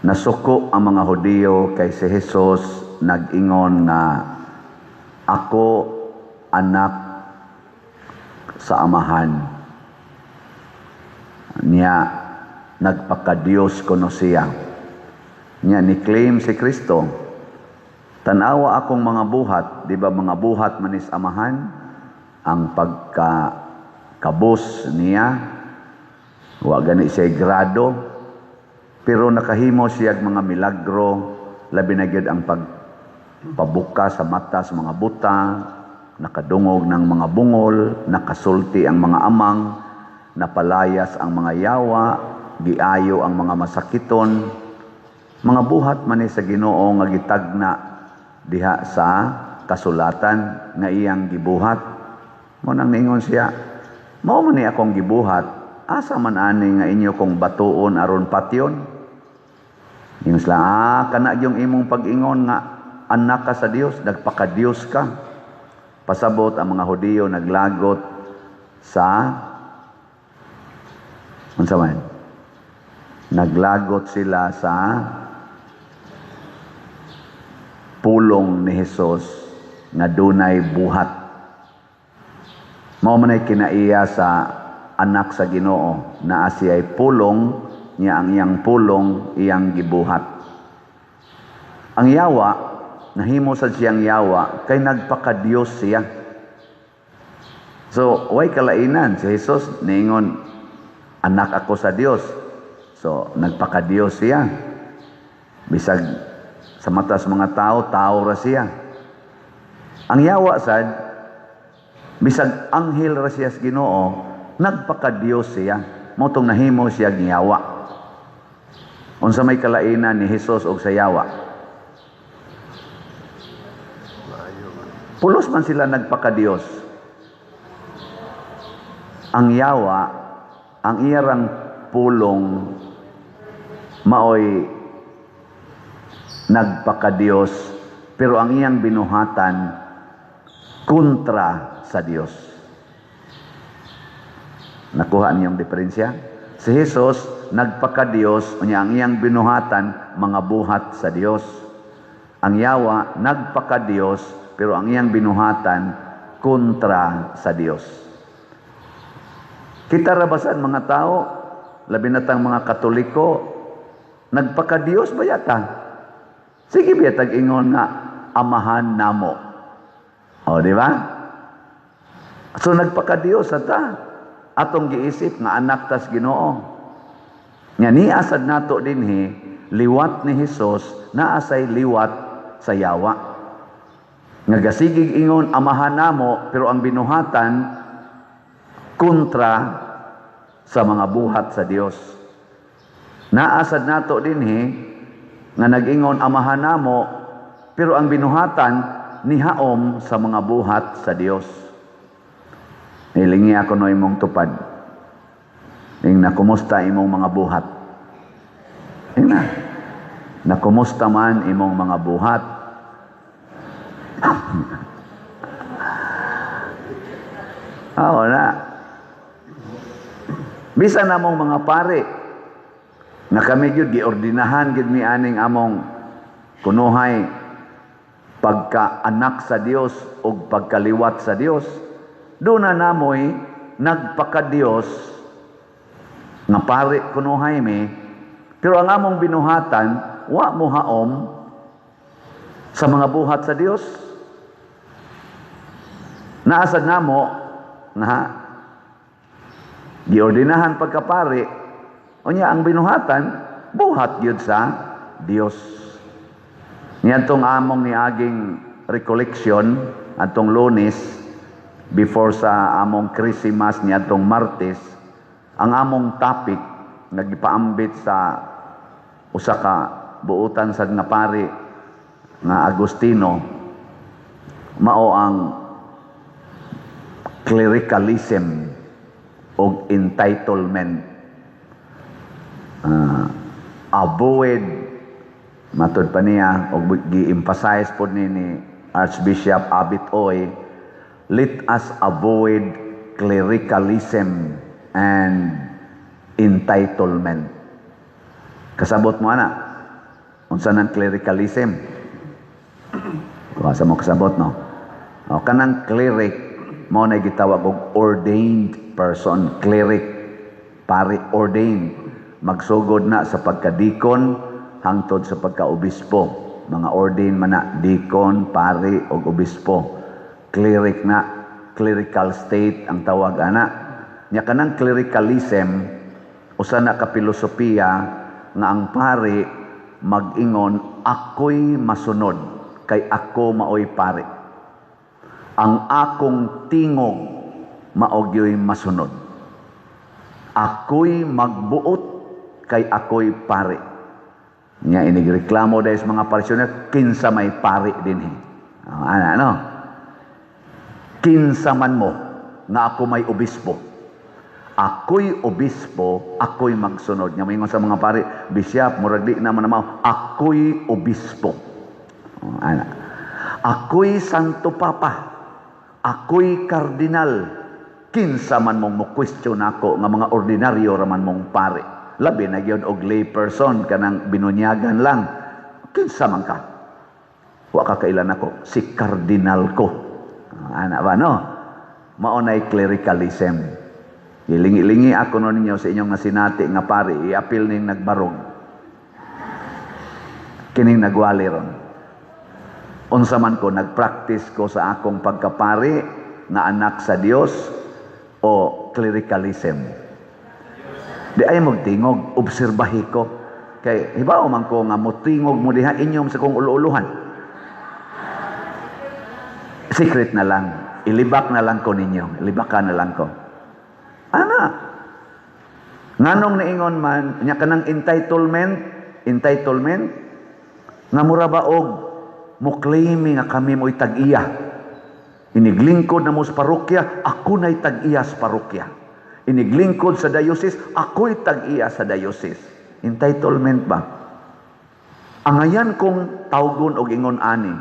Nasuko ang mga Hudiyo kay si Jesus nag-ingon nga ako anak sa Amahan. Niya nagpakadiyos kuno siya. Niya ni-claim si Kristo, "Tanawa akong mga buhat, di ba mga buhat manis Amahan?" Ang pagkakabos niya, wa gani siya grado, pero nakahimo siya mga milagro, labi na gyud ang pagpabuka sa mata sa mga buta, nakadungog ng mga bungol, nakasulti ang mga amang, napalayas ang mga yawa, giayo ang mga masakiton. Mga buhat man ni sa Ginoo nga gitagna diha sa kasulatan nga iyang gibuhat. Mao nang niingon siya, "Mao man ni akong gibuhat, asa man ani nga inyo kong batuon aron patyon?" Ingon sila, "Ah, kana yung imong pag-ingon nga anak ka sa Dios, nagpakadiyos ka." Pasabot ang mga Hudiyo naglagot sa unsa man? Naglagot sila sa pulong ni Jesus nga dunay buhat. Mao man ay kinaiya sa anak sa Ginoo, naa siya'y pulong niya, ang iyang pulong iyang gibuhat. Ang yawa, nahimo sad siyang yawa kay nagpakadiyos siya. So, way kalainan si Jesus niingon anak ako sa Dios. So, nagpakadiyos siya. Bisag sa mata sa mga tao, tao ra siya. Ang yawa sad, bisag anghel ra siya sa Ginoo, nagpakadiyos siya. Mao tong nahimo siya yawa. Unsa may kalainan ni Jesus og sa yawa? Pulos man sila nagpakadiyos. Ang yawa, ang iyarang pulong maoy nagpakadiyos, pero ang iyang binuhatan kontra sa Dios. Nakuha niyong diferensya? Si Jesus nagpakadiyos, unya ang iyang binuhatan mga buhat sa Dios. Ang yawa nagpakadiyos, pero ang iyang binuhatan kontra sa Dios. Kita ra basan mga tao, labi na tang mga Katoliko, nagpakadiyos ba yata? Sige biya tag-ingon nga Amahan namo. O, di ba? So nagpakadiyos ta. Atong giisip nga anak tas Ginoo. Nga niasad nato dinhi liwat ni Hesus, naa say liwat sa yawa. Nga gasigig ingon Amahan namo, pero ang binuhatan kontra sa mga buhat sa Dios. Naasad nato dinhi nga nag-ingon Amahan namo, pero ang binuhatan nihaom sa mga buhat sa Dios. Hilingi ako no imong tupad. Ing na kumusta imong mga buhat? Ing na. Nakumusta man imong mga buhat? Ah, wala. Bisan namong mga pare nga kami gyud giordinahan gyud mi aning among kunuhay pagka anak sa Dios ug pagkaliwat sa Dios, duna namoy nagpakadiyos nga pare kunuhay mi, pero ang among binuhatan wa mohaom sa mga buhat sa Dios. Naasad namo nga giordinahan pagkapari, unya ang binuhatan buhat gyud sa Dios. Niadtong among niaging recollection atong Lunes before sa among Christmas niadtong Martes, ang among topic nga gipaambit sa usa ka buutan sad nga pari nga Agustino, mao ang clericalism og entitlement. Avoid matud pa niya og gi-emphasize pod ni Archbishop Abit Oy, let us avoid clericalism and entitlement. Kasabot mo ana? Unsa nang clericalism? Wa sa mo kasabot, no? O, kanang cleric mao na gitawag og ordained person, cleric, pari, ordained. Magsugod na sa pagkadikon hangtod sa pagkaobispo. Mga ordained man na, deacon, pari og obispo. Cleric na, clerical state ang tawag ana. Nya kanang clericalism, usa na ka pilosopiya nga ang pari mag-ingon, "Ako'y masunod kay ako maoy pari. Ang akong tingog mao gyoy masunod. Ako'y magbuot kay ako'y pari." Nya inigreklamo dahil sa mga parisyoner, "Kinsa may pari dinhi?" Oh, ana, no? "Kinsa man mo nga ako may obispo. Ako'y obispo, ako'y magsunod." Nya moingon sa mga pari, "Bishop, murag di naman mao." "Ako'y obispo." Oh, ana. "Ako'y Santo Papa. Ako'y kardinal. Kinsa man mong mo question ako nga mga ordinaryo raman mong pare." Labi na gyud og lay person, kanang binunyagan lang. "Kinsa man ka? Wa ka kaila nako, si kardinal ko." Ana ba, no? Mao nay clericalism. Gilingi-lingi ako no ninyo sa inyong nasinati nga pari, iapil ning nagbarog. Kining nagwali ron. Unsa man ko, nagpractice ko sa akong pagkapari nga anak sa Dios o clericalism? Di ay magtingog, obserbahi ko. Kay hibaw man ko nga motingog mo diha inyong sa kong ulo-uluhan. Secret na lang. Ilibak na lang ko ninyo. Ilibakan na lang ko. Ana. Nganong niingon man, nya kanang entitlement, entitlement, nga mura ba og mo claim nga kami mo'y tag-iya. Iniglingkod na mo sa parokya, ako na'y tag-iya sa parokya. Iniglingkod sa diocese, ako'y tag-iya sa diocese. Entitlement ba? Angayan kong tawgon og ingon ani,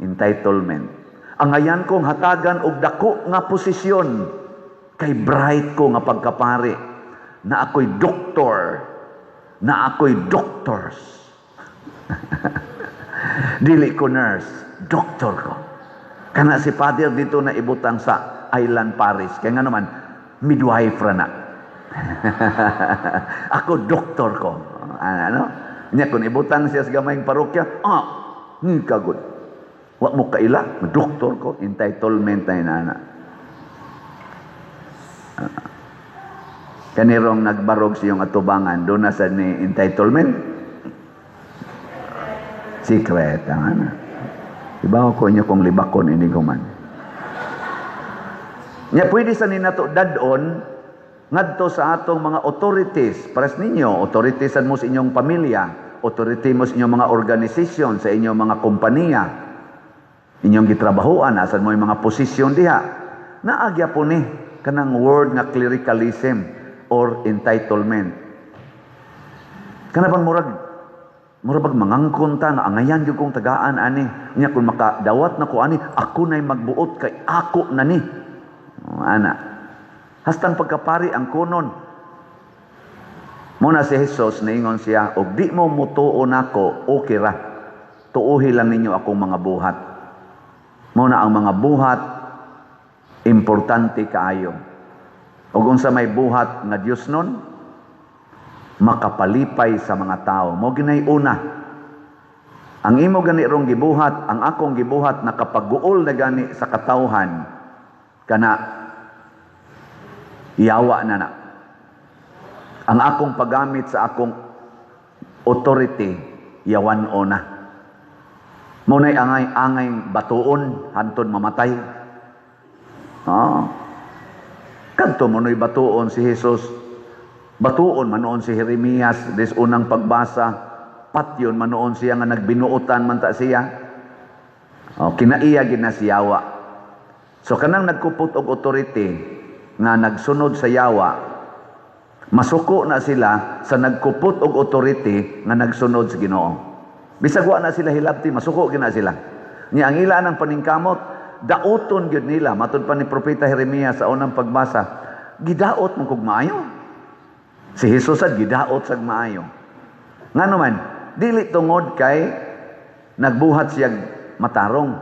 entitlement. Angayan kong hatagan og dako nga posisyon kay bright ko nga pagkapari, na ako'y doktor, na ako'y doctors. Dili ko nurse, doktor ko. Kana si Father dito na ibutang sa Island Parish. Kaya nga naman, midwife ra na. Ako, doktor ko. Ano? Nya kung ibutang siya sa gamayng parokya, ah, ni kagod. Wa mo kaila, doktor ko, entitlement na inana. Kanirong nagbarog sa iyong atubangan, doon na sa ni entitlement. Secret, ang ana. Ibaw ko inyo kung libakon ini human. Nya pwede sa ninato dadon ngadto sa atong mga authorities. Pares ninyo, authorities mo sa inyong pamilya, authority mo sa inyong mga organisasyon, sa inyong mga kompanya, inyong gitrabahoan, asan mo yung mga posisyon diha. Naagya po ni kanang word nga clericalism or entitlement. Kana bang murag bag mangangkon ta nga angayan gyud kong tagaan ani. Nya kung makadawat na ko ani, ako na'y magbuot kay ako na ni. Oh, ana. Hastang pagkapari ang kunon. Muna si Jesus niingon siya, "Og di mo mutuo nako, okay ra. Tuuhi lang ninyo akong mga buhat." Muna ang mga buhat importante kaayo. Og unsa may buhat nga Dios nun? Makapalipay sa mga tao. Mo ginay una. Ang imo gani rong gibuhat, ang akong gibuhat nakapaguol na gani sa katawhan kana yawa na na. Ang akong paggamit sa akong authority, yawan o na. Muna'y angay-angay batuon, hantod mamatay. Kadto mo no'y batuon si Jesus. Batuon man noon si Jeremias, des unang pagbasa, patyon man noon siya nga nagbinuotan man ta siya. Oh, kinaiya gid na siyawa. So kanang nagkupot og authority nga nagsunod sa yawa, masuko na sila sa nagkupot og authority nga nagsunod sa Ginoo. Bisag wa na sila hilabti, masuko gyud na sila. Nya ang ila ng paningkamot, daoton gyud nila, matud pa ni Propeta Jeremias sa unang pagbasa, gidaot mo kog maayo. Si Jesus sad gidaot sag maayo. Ngano man, Dili tungod kay nagbuhat siya matarong.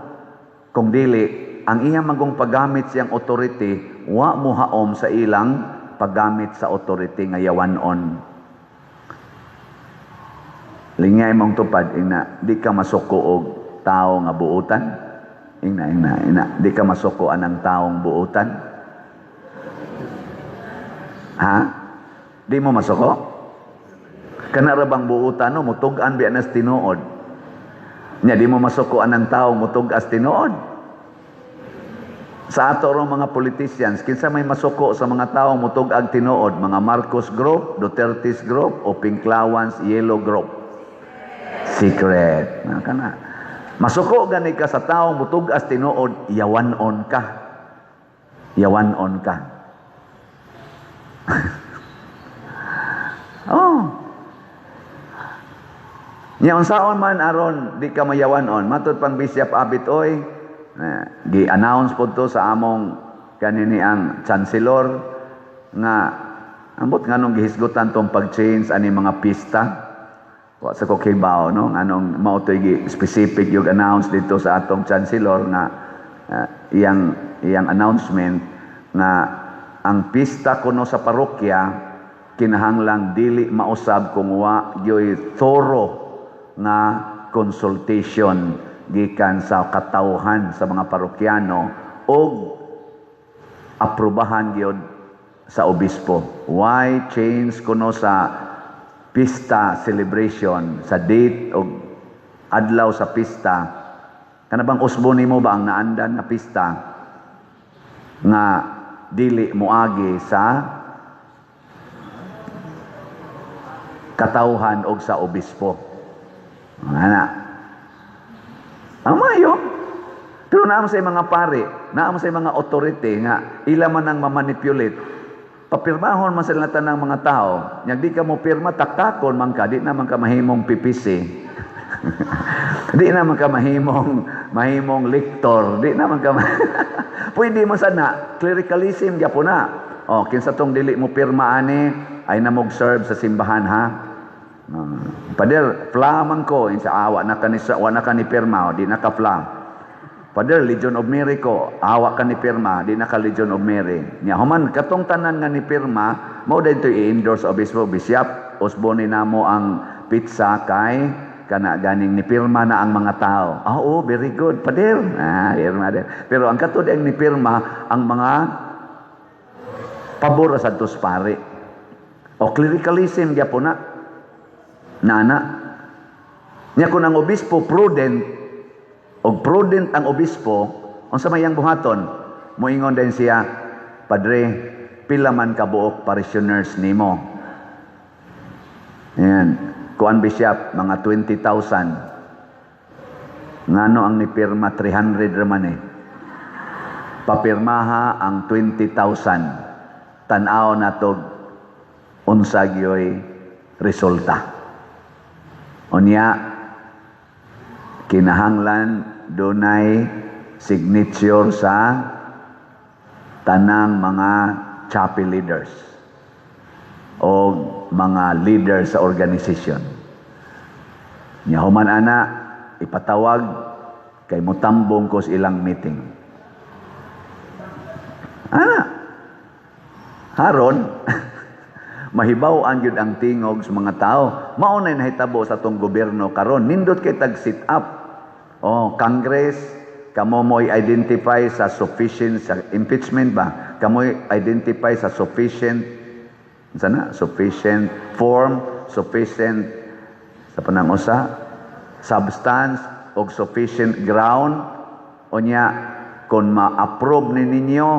Kung dili, ang iyang magong paggamit siyang authority, wa mohaom sa ilang paggamit sa authority nga yawanon. Lingay mong tupad, ina, di ka masuko og tao nga buutan. Ina, ina, ina, di ka masuko anang taong buutan. Ha? Di mo masuko? Kana ra bang buutan no, mutug-an biya nas tinuod. Nya di mo masuko anang tao mutug-as tinuod. Sa ato rong mga politicians, kinsa may masuko sa mga taong mutug-ag tinuod, mga Marcos Group, Duterte's Group, o Pinklawans Yellow Group? Secret. Na kana. Masuko gani ka sa taong mutug-as tinuod, yawanon ka. Yawanon ka. Oh. Nya unsaon man aron di ka mayawanon, matud pang Bishop Abit oy, gi-announce po to sa among kanini ang chancellor nga ambot nganong gihisgutan tong pag-change ani mga pista. Wa sa ko kibaw no nganong mao toy gi specific yung announce dito sa atong chancellor nga iyang iyang announcement nga ang pista kuno sa parokya kinahanglang dili mausab kung wa gyoy thorough nga consultation gikan sa katawhan sa mga parokyano og aprobahan gyud sa obispo. Why change kuno sa pista celebration sa date og adlaw sa pista? Kana bang usbo nimo ba ang naandan nga pista nga dili moagi sa katawhan og sa obispo? Ana. Ang mayo. Pero naamo sa mga pare, naamo sa mga authority nga ila man ang mamanipulate. Papirmahon man sila tanang mga tao. Nyag di ka mo pirma, taktakon man ka, di naman ka mahimong PPC. Di naman ka mahimong mahimong lector, di naman ka pwede mo sana clericalism gyapon na. Oh, kinsa tong dili mo pirma ani ay na mo serve sa simbahan ha. Pader, fla man ko insa awa na kani wa na kani pirma, di na ka fla. Pader, Legion of Mary ko, awa ka ni pirma, di na ka Legion of Mary. Nya human katong tanan nga ni pirma, mao dayto i-endorse obispo, bishop, usboni namo ang pizza kay kana ganing ni pirma na ang mga tao. Ah, oh, very good, pader. Ah, pirma din. Pero ang katod ang ni pirma ang mga pabor sa tos pare. O clericalism gyapon na. Nana. Nya kung ang obispo prudent og prudent ang obispo, unsa may iyang buhaton? Moingon din siya, "Padre, pila man ka buok parishioners nimo?" Ayan. Kuan bishop, mga 20,000. Ngano ang nipirma 300 raman eh. Papirmaha ang 20,000. Tan-aw na to unsa gyoy resulta. Unya kinahanglan dunay signature sa tanang mga chapel leaders o mga leaders sa organization. Nya human ana ipatawag kay mutambong ko sa ilang meeting. Ana haron mahibaw-an gyud ang tingog sa mga tao. Mao na nahitabo sa atong gobyerno karon. Nindot kay tag sit up. Oh, Congress, kamo mo'y identify sa sufficient sa impeachment ba? Kamo identify sa sufficient sana sufficient form, sufficient sa panangusa, substance og sufficient ground. Unya kung ma-approve ni ninyo,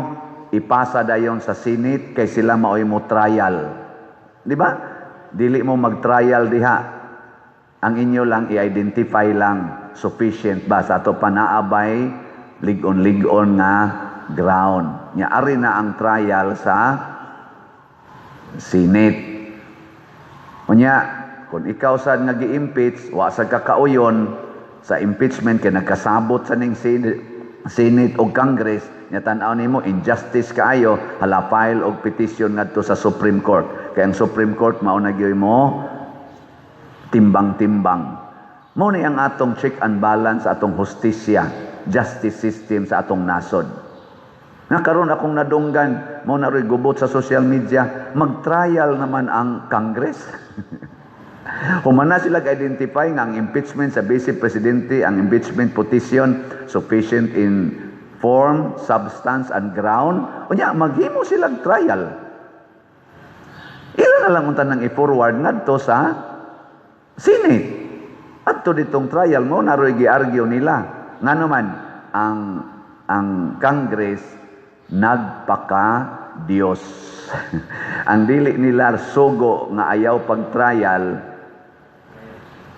ipasa dayon sa Senate kay sila maoy mo trial. Di ba? Dili mo mag-trial diha. Ang inyo lang i-identify lang sufficient ba sa ato panaabay lig-on-lig-on nga ground. Nya ari na ang trial sa Senate. Unya, kung ikaw sad nga gi-impeach, wa sad ka kauyon sa impeachment kay nagkasabot sa ning Senate o Congress, nya tan-aw nimo injustice kaayo, hala file og petition ngadto sa Supreme Court. Kay ang Supreme Court mao na gyud mo Timbang-timbang. Mao ni ang atong check and balance, atong hustisya, justice system sa atong nasod. Nga karon akong nadunggan, mao na ro'y gubot sa social media, mag-trial naman ang Congress. Humana sila identify nga ang impeachment sa Vice Presidente, ang impeachment petition, sufficient in form, substance, and ground. Unya, maghimo silang trial. Ila na lang unta nang i-forward ngadto sa Senate. Adto ditong trial mo naroy gi-argue nila. Ngano man ang Congress nagpaka Dios. Ang dili nila sugo nga ayaw pag-trial,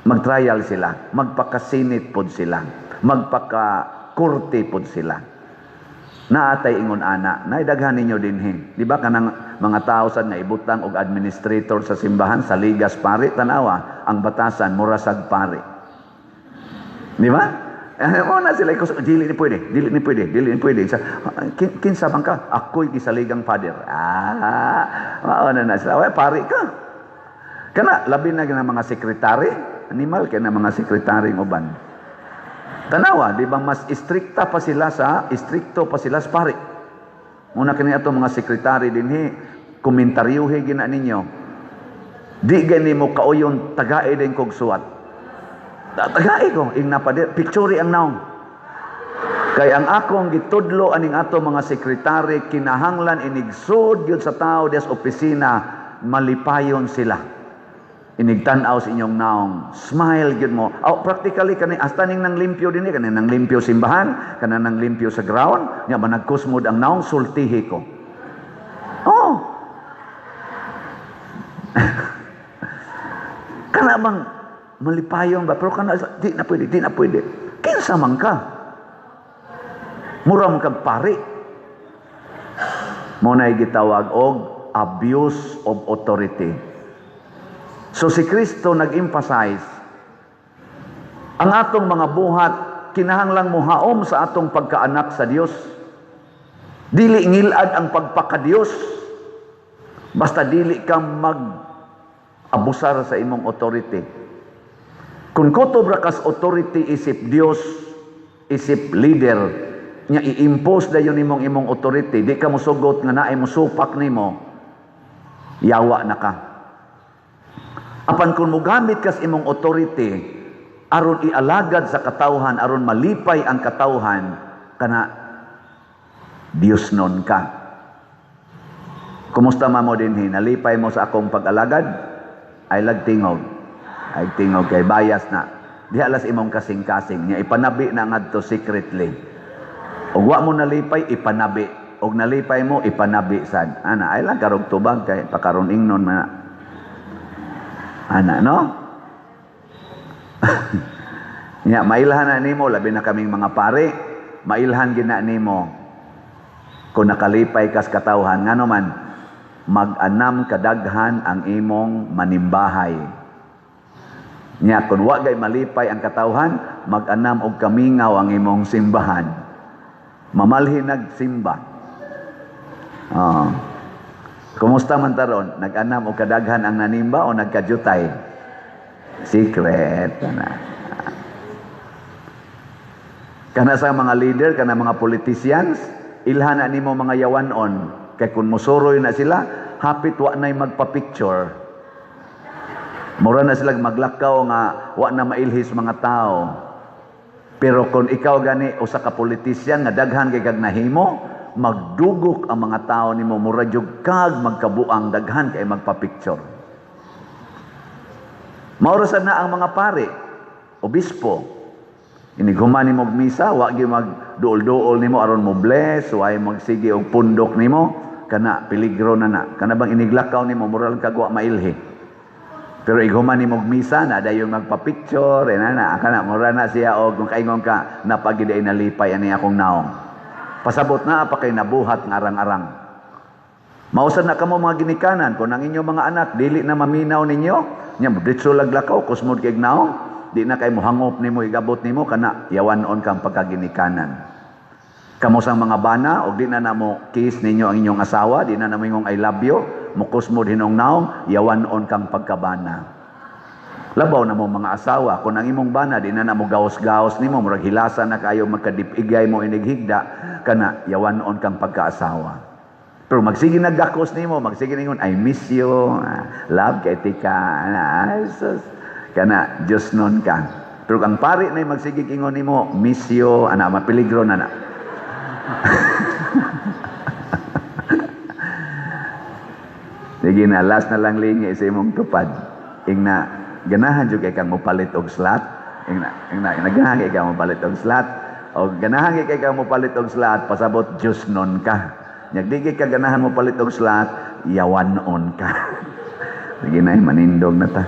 mag-trial sila, magpaka-Senate pod sila, magpaka-korte pod sila. Naatay ingon ana, naidaghan ninyo dinhi. Di ba kanang mga tao sad nga ibutang og administrator sa simbahan sa ligas pari, tanawa ang batasan mura sad pari. Di ba? Mo na sila ikus, dili ni pwede, dili ni pwede, dili ni pwede. Sa, kinsa man ka? Ako'y gisaligang father. Ah, mao na na sila. Way, pari ka. Kana labi na gina mga sekretary, animal kay na mga sekretary uban. Tanawa, di ba mas istrikta pa sila sa istrikto pa sila sa pari. Muna kini ato mga sekretary dinhi, komentaryuhi gina ninyo. Di gani mo kauyon tagae din kog suwat. Tagae ko ing napadir, picture ang naong. Kay ang akong gitudlo aning ato mga sekretary, kinahanglan inigsud gyud sa tao des opisina, malipayon sila. Inigtan-aw sa inyong naong, smile gyud mo. Oh, practically kani hasta ning nang limpyo dinhi, kani nang limpyo simbahan, kana nang limpyo sa ground, nya ba nagkusmod ang naong, sultihi ko. Oh. Kana bang malipayon ba, pero kana di na pwede, di na pwede. Kinsa man ka? Mura man kag pari. Mo na gitawag og abuse of authority. So si Kristo nag-emphasize ang atong mga buhat kinahanglang mohaom sa atong pagkaanak sa Dios. Dili ngilad ang pagpakadiyos. Basta dili ka mag-abusar sa imong authority. Kung kutob ra kas authority isip Dios, isip leader, nya i-impose dayon nimong imong authority, di ka mosugot nga naay mosupak nimo, yawa na ka. Apan kung mogamit kas imong authority aron ialagad sa katawhan, aron malipay ang katawhan, kana Dios nun ka. Kumusta man mo dinhi? Nalipay mo sa akong pag-alagad? Ay lagtingog. Ay tingog kay bias na. Diha las imong kasing-kasing nya ipanabi na ngadto secretly. Ug wa mo nalipay, ipanabi. Og nalipay mo, ipanabi sad. Ana, ay lang karog tubag kay pakaron ingnon man na. Ana, no? Nya mailhan na nimo, labi na kaming mga pare, mailhan gina nimo kung nakalipay kas katawhan, ngano man mag-anam kadaghan ang imong manimbahay. Nya kung wa gay malipay ang katawhan, mag-anam og kamingaw ang imong simbahan. Mamalhin nagsimba. Oh. Kumusta man taron? Nag-anam og kadaghan ang nanimba o nagkajutay? Secret. Kana. Kana sa mga leader, kana mga politicians, ilhan na nimo mga yawanon. Kay kung musuroy na sila, hapit wa na'y magpa-picture. Mura na sila maglakaw nga wa na mailhis mga tao. Pero kung ikaw gani usa ka politician nga daghan kay kag nahimo, magdugok ang mga tao nimo, mura jud kag magkabuang daghan kay magpa-picture. Maura sad na ang mga pare, obispo. Inighuman nimo og misa, wa gyud magduol-duol nimo aron mo bless, wa magsige og pundok nimo, kana peligro na na. Kana bang iniglakaw nimo mura lang kag wa mailhi. Pero ighuman nimo og misa na dayon magpa-picture, eh, na na kana mura na siya og kung kaingon ka napagiday nalipay ani akong naong. Pasabot na pa kay nabuhat ng arang-arang. Mausan na kamo mga ginikanan, kung ang inyong mga anak dili na maminaw ninyo, nya diretso laglakaw kusmod kay naong, di na kay mohangop nimo igabot nimo, kana yawanon kang pagkaginikanan. Kamo sang mga bana og di na namo kiss ninyo ang inyong asawa, di na namo ingong "I love you," mukusmod hinong naong, yawanon kang pagkabana. Labaw na mo mga asawa, kung ang imong bana di na na mo gawas-gawas nimo, murag hilasa na kayo, magkadipigay mo inighigda, kana yawanon kang pagkaasawa. Pero magsige nagakos nimo, magsige ningon, "I miss you, ah, love kay tika," ah, sus, kana Diyos nun ka. Pero kang pari na magsige ingon nimo, "Miss you," ana mapeligro na na. Sige na, last na lang lingi sa imong tupad. Ingna, ganahan jud kay kang mopalit og slot. Ingna, ingna, ganahan kay kang mopalit og slot. O ganahan kay kang mopalit og slot, pasabot Diyos nun ka. Nyag di ka ganahan mo palit og slot, yawan-on ka. Sige na, manindog na ta.